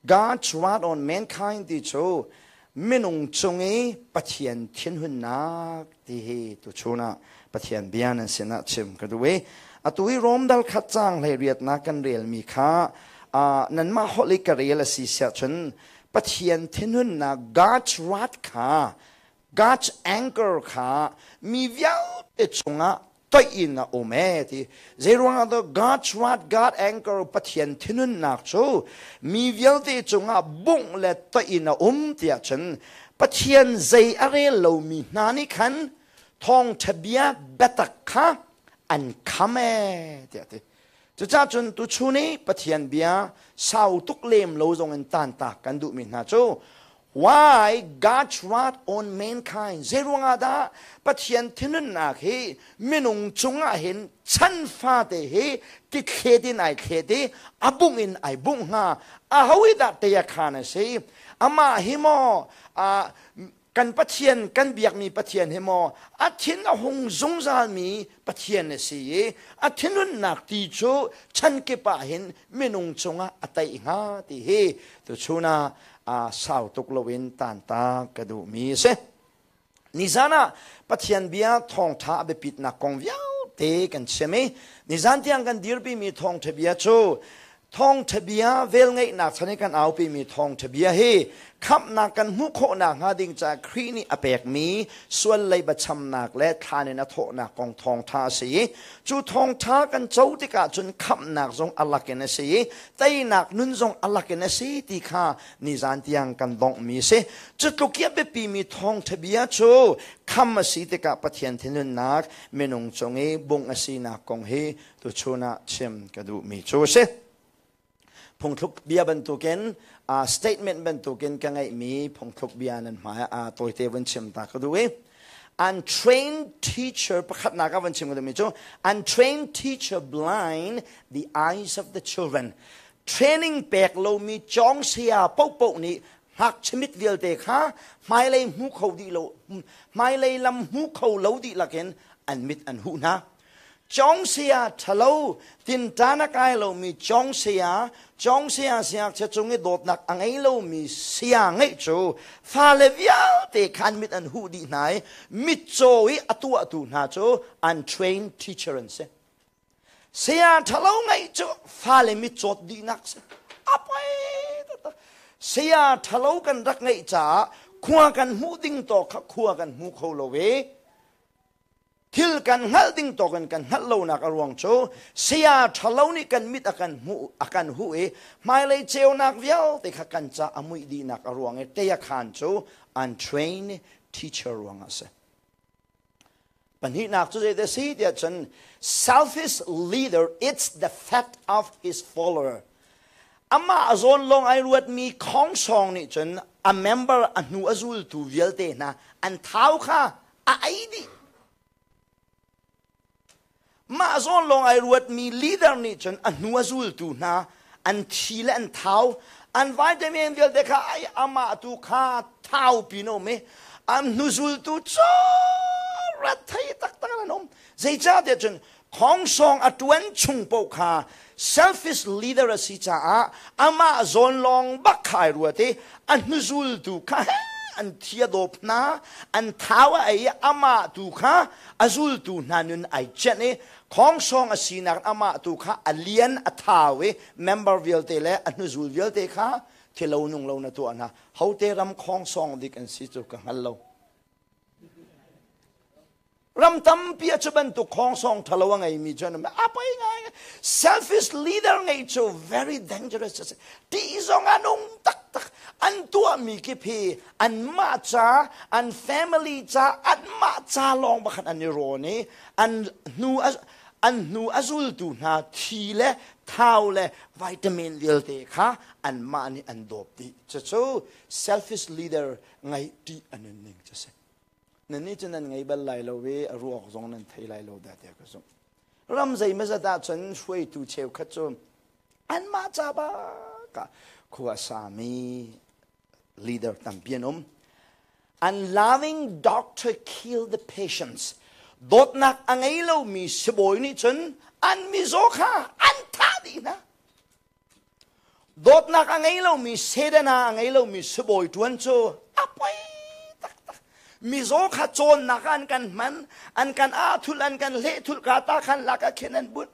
God's wrath on mankind ti cu minung cung i Pathian thinhunnak ti hi tuchun ah Pathian bia nan sinah chim ka duh i atu i Rom dal khat caang 18nak kan relmi kha nanmah holh i ka rel a si siah cun Pathian thinhunnak, God's wrath kha, God's anger kha mi vialte cungah toih in a um e ti. Zeiruangah dah God's wrath, God anger, Pathian thinhunnak cu mi vialte cungah bungh le toih in a um tiah cun Pathian zei a rel lomi hna nih khan thawngṭha bia biatak kha an kham e tiah ti. Cucaah cun tuchun i Pathian bia sau tuk lem lo zong in tantak kan duhmi hna cu, why God's wrath on mankind? Zeiruangah dah Pathian thinhunnak hi minung cungah hin chan fate hi tithlet in ai thlet i a bungh in ai bungh hnga? Aho i dah tei a khan a si? Amah hi maw kan Pathian, kan biakmi Pathian hi maw a thin a hung zungzalmi Pathian a si i a thinhunnak ti cu chan kip ah hin minung cungah a taih hnga ti hi tuchun ah sau tuk loin tanta ka duhmi a si. Nizan ah Pathian bia thawngṭha a biapitnak kong vialte kan chim i nizan tiang kan dirpimi thawngṭha bia cu Thawngṭha bia, velngeihnak chan i kan aupimi thawngṭha bia hi khamhnak kan hmuh khawhnak hnga ding caah Khrih nih a pekmi sual leiba chamnak le thlan in a thawhnak kong thawngṭha a si i cu thawngṭha kan co tikah cun khamhnak zong a lakin a si i teinak nun zong a lakin a si ti kha nizan tiang kan donghmi a si. Cu tluk i a biapimi thawngṭha bia cu kham a si tikah Pathian thinhunnak minung cung i bungh a sinak kong hi tuchun ah chim ka duhmi cu a si. Phungthluk bia bantukin statement bantukin ka ngeihmi phungthluk bia nan hmai ah tawite vun chim ta ka duh i untrained teacher, pakhatnak ah vun chim ka duhmi cu, untrained teacher blind the eyes of the children. Training pek lomi cawng saya paohpaoh nih ngakchia mit vialte kha hmailei hmu kho dih lo, hmailei lam hmu kho lo dihlak in an mit an huh hna. Cawng saya ṭhalo, tinṭan a kai lomi cawng saya, cawng saya siangngakchia cung i dawtnak a ngei lomi saya ngeih cu fale vialte khan mit an huh dih hna i mitcaw i a tuahtu hna cu untrained teacher an si. Saya ṭhalo ngeih cu fale mitcawt dihnak si. A poi taktak. Saya ṭhalo kan rak ngeih caah khua kan hmuh ding tawk kha khua kan hmu kho lo i thil kan hngalh ding tawk in kan hngalh lonak a ruang cu saya ṭhalo nih kan mit a kan hmuh, a kan huh i hmailei ceunak vialte kha kan ca a muih dihnak a ruang i tei a khan cu untrained teacher ruang ah a si. Pahnihnak cu zeidah si tiah cun, selfish leader eats the fat of his follower. Amah zawn lawng ai ruatmi khongsawng nih cun a member, a hnu a zultu vialte hna an thau kha a ei dih. Mah zawn lawng ai ruatmi leader nih cun a hnu a zultu hna an thi le an thau, an vitamin vialte kha ai amah tu kha thau pin um i an hnu zultu cu rat thei taktak an um. Zeicahtiah cun khongsawng a tuan chung paoh kha selfish leader a si caah amah zawn lawng bak kha ai ruat i a hnuzultu kha an thi a dawp hna, an thau a ei i amah tu kha a zultu hna nun ai cenh i khongsawng a sinak amah tu kha a lian a thau i member vialte le a hnuzul vialte kha thilo nung lo na tuah hna. Hote ram khongsawng dik an si cu ka hngal lo. Ram tampi ah cu bantuk khongsawng ṭhalo a ngeimi cu an um. A poi ngai. Selfish leader ngeih cu very dangerous a si. Ṭih zong an um taktak. An tuahmi kip hi anmah ca, an family ca, anmah ca lawng bakhat an i rawn i an hnu a zultu hna thi le thau le vitamin vialte kha anmah nih an dawp dih. Cucu selfish leader ngeih ṭih a nunning cu si. Nannih cu nan ngei bal lai lo i a ruak zong nan thei lai lo dah tiah ka zumh. Ram zeimazat ah cun hruaitu cheukhat cu anmah ca bak ah khua a sami leader tampi an um. Unloving doctor kill the patients. Dawtnak a ngei lomi sibawi nih cun an mizaw kha an thah dih hna. Dawtnak a ngei lomi sedana a ngei lomi sibawi ṭuan cu a poi taktak. Mizaw kha cawnnak ah an kan hman, an kan ahthulh, an kan hlehthulh ka ta khan lak ah khin an bunh.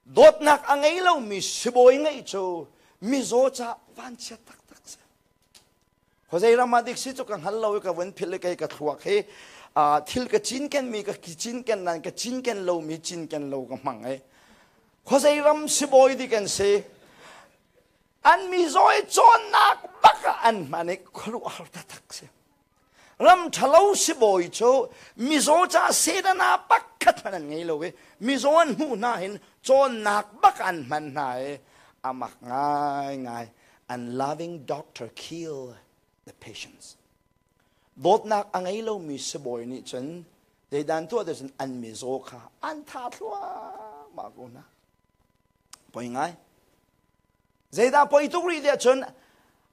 Dawtnak a ngei lomi sibawi ngeih cu mizaw ca vanchiat taktak si. Khuazei ram ah dik si cu ka hngal lo i ka vun philh i kei ka thluak hi thil ka cinken mi ka cinken nan ka cinken lomi cinken lo ka hmang ai. Khuazei ram sibawi dik an si. An mizaw i cawnnak bak ah an hman i khuaruahhar taktak si. Ram ṭhalo sibawi cu mizaw ca sedana pakhat hmanh an ngei lo i mizaw an hmuh hna hin cawnnak bak an hman hna i a mak ngaingai. Unloving doctor kill the patients. Dawtnak a ngei lomi sibawi nih cun zeidan tuah te cun an mizaw kha an tha thluahmah ko hna. Poi ngai. Zeidah poi tuk rih tiah cun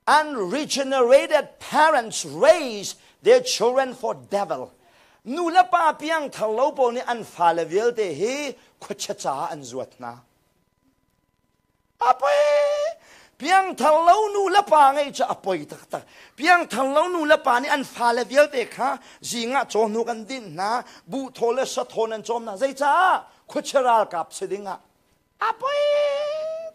unregenerated parents raise their children for devil. Nu le pa piang thar lo pawl nih an fale vialte hi khuachia caah an zuat hna. A poi! Piangthar lo nu le pa ngeih cu a poi taktak. Piangthar lo nu le pa nih an fale vialte kha zing ah cawhnuk an dinh hna, buh thaw le sathaw an cawm hna. Zeicah? Khuachia ralkap si ding ah. A poi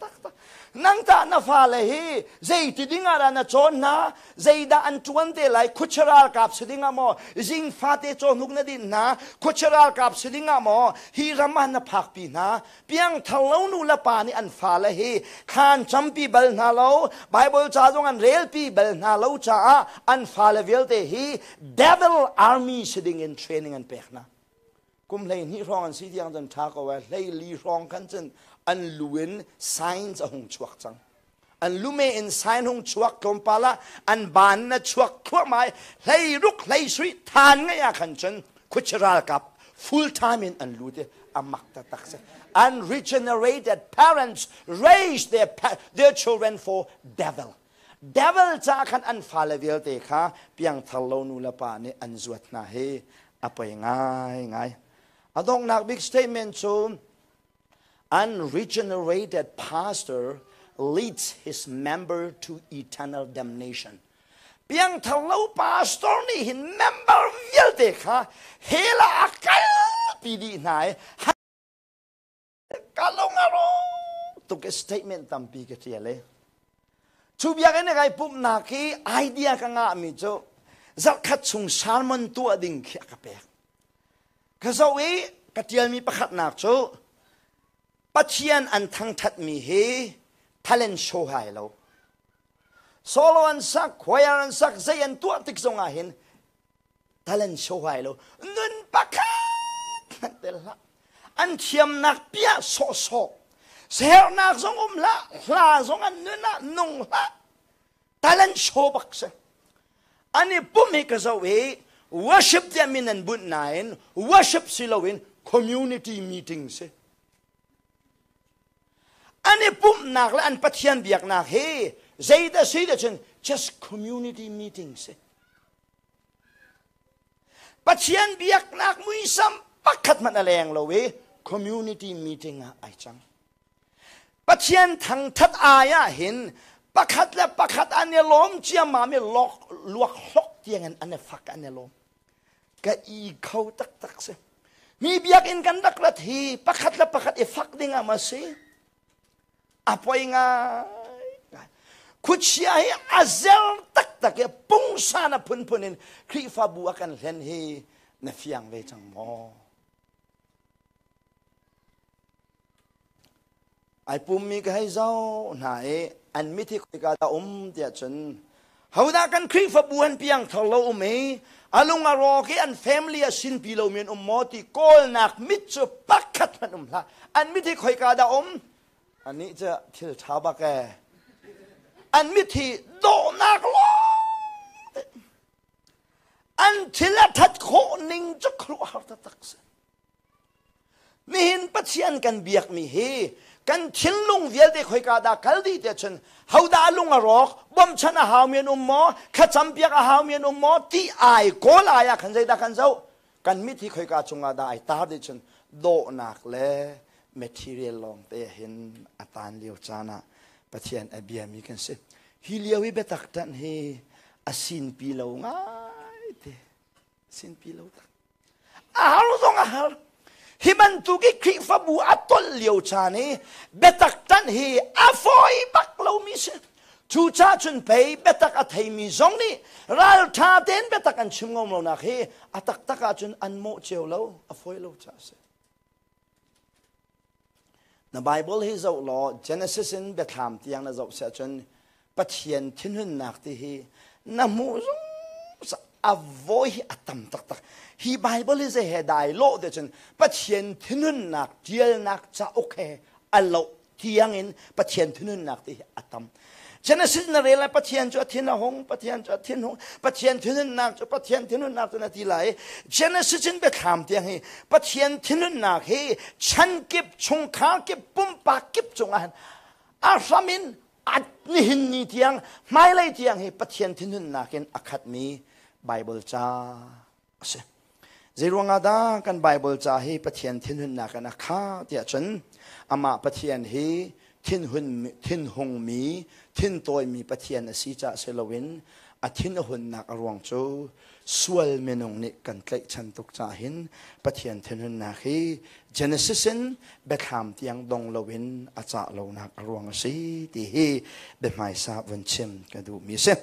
taktak. Nang tah na fale hi zeiti ding ah dah na cawn hna? Zeidah an ṭuan te lai? Khuachia ralkap si ding ah maw? Zing fate cawhnuk na dinh hna? Khuachia ralkap si ding ah maw? Hi ram ah na phakpi hna? Piangthar lo nu le pa nih an fale hi thlan campi bal hna lo, Bible ca zong an relpi bal hna lo caah an fale vialte hi devil army si ding in training an pek hna. Kum 12 hrawng an si tiang cun ṭha ko ai, 14 hrawng khan cun an lu in signs a hung chuak cang. An lume in sign hung chuak tlawmpal ah an ban na chuak thluahmah i 16 17 than ngai ah khan cun khuachia ralkap full time in an lut i a mak taktak si. Unregenerated parents raise their children for devil. Devil ca khan an fale vialte kha piangthar lo nu le pa nih an zuat hna hi a poi ngai ngai. A donghnak big statement cu Unregenerated pastor leads his member to eternal damnation. Piangthar lo pastor nih hin member vialte kha hell ah a kalpi dih hna i ka lung a rawk tuk i statement tampi ka ṭial i cu biakinn kai pumhnak hi idea ka ngahmi cu zarhkhat chung sermon tuah ding khi a ka pek. Ka zoh i ka ṭialmi pakhatnak cu Pathian an thangṭhatmi hi talent show hai lo. Solo an sak, choir an sak, zei an tuah tik zongah hin talent show hai lo. Nun pakhat hmanh tel hlah. An thiamnak piah sawhsawh. Sernak zong um hlah, hla zong an nun ah nung hlah. Talent show bak si. An i pum hi ka zoh i worship tiah min an bunh nain worship si loin community meeting si. An i pumhnak le an Pathian biaknak hi zeidah si dah cun just community meeting si. Pathian biaknak muisam pakhat hmanh a leng lo i community meeting ah ai cang. Pathian thangthat ai ah hin pakhat le pakhat an i lawm ciammam i luak hlok tiang in an i fak an i lawm. Ka i kho taktak si. Mi biakinn kan rak rat hi pakhat le pakhat i fak ding ah ma si? A poi ngai. Khuachia hi a zer taktak i pungsan a phunphun in Khrihfabu a kan hlen hi na fiang ve cang maw? Ai pummi ka hei zoh hna i an mit hi khoika dah um tiah cun hodah kan Khrihfabu an piangthar lo um i a lung a rawk i an family a sinpi lomi an um maw ti kawlnak mit cu pakhat hmanh um hlah. An mit hi khoika dah um? Anih cu thil ṭha bak ee. An mit hi dawhnak lawng an thil a ṭhat khawh ning cu khuaruahhar taktak si. Nihin Pathian kan biakmi hi kan thinlung vialte khoika dah kal dih tiah cun hodah a lung a rawk bawmchan a haumi an um maw thlacam piak a haumi an um maw ti ai kawl ai ah khan zeidah kan zoh kan mit hi khoika cungah dah ai tar dih cun dawhnak le material lawng te hin a tan lio caan ah. Pathian a biami kan si. Hi lio i biatak ṭanh hi a sinpi lo ngai te. Sinpi lo tak. A har zong a har. Hi bantuk i Khrihfabu a tolh lio caan i biatak ṭanh hi a fawi bak lomi si. Cucaah cun pei biatak a theimi zong nih ralṭha tein biatak an chim ngam lonak hi a taktak ahcun an mawh cio lo, a fawi lo caah a si. Na Bible hi zoh law Genesis in Biathlam tiang na zoh si ahcun Pathian thinhunnak ti hi na hmuh zungzal a voi hi a tam taktak. Hi Bible hi zei he dai lawh te cun Pathian thinhunnak tialnak cauk he a loh tiangin Pathian thinhunnak ti hi a tam. Genesis na rel lai Pathian cu a thin a hung, Pathian cu a thin hung, Pathian thinhunnak cu Pathian thinhunnak cu na ti lai. Genesis in biathlam tiang hi Pathian thinhunnak hi chan kip, chungkhar kip, pumpak kip cungah hin a hram in a nihin ni tiang hmailei tiang hi Pathian thinhunnak in a khatmi Bible ca a si. Zeiruangah dah kan Bible ca hi Pathian thinhunnak in a khah tiah cun amah Pathian hi thinhun thinhungmi thintawimi Pathian a si caah si loin a thin a hunnak a ruang cu sual minung nih kan tlaihchan tuk caah hin Pathian thinhunnak hi Genesis in biathlam tiang dong loin a cah lonak a ruang a si ti hi biahmaisa vun chim ka duhmi a si.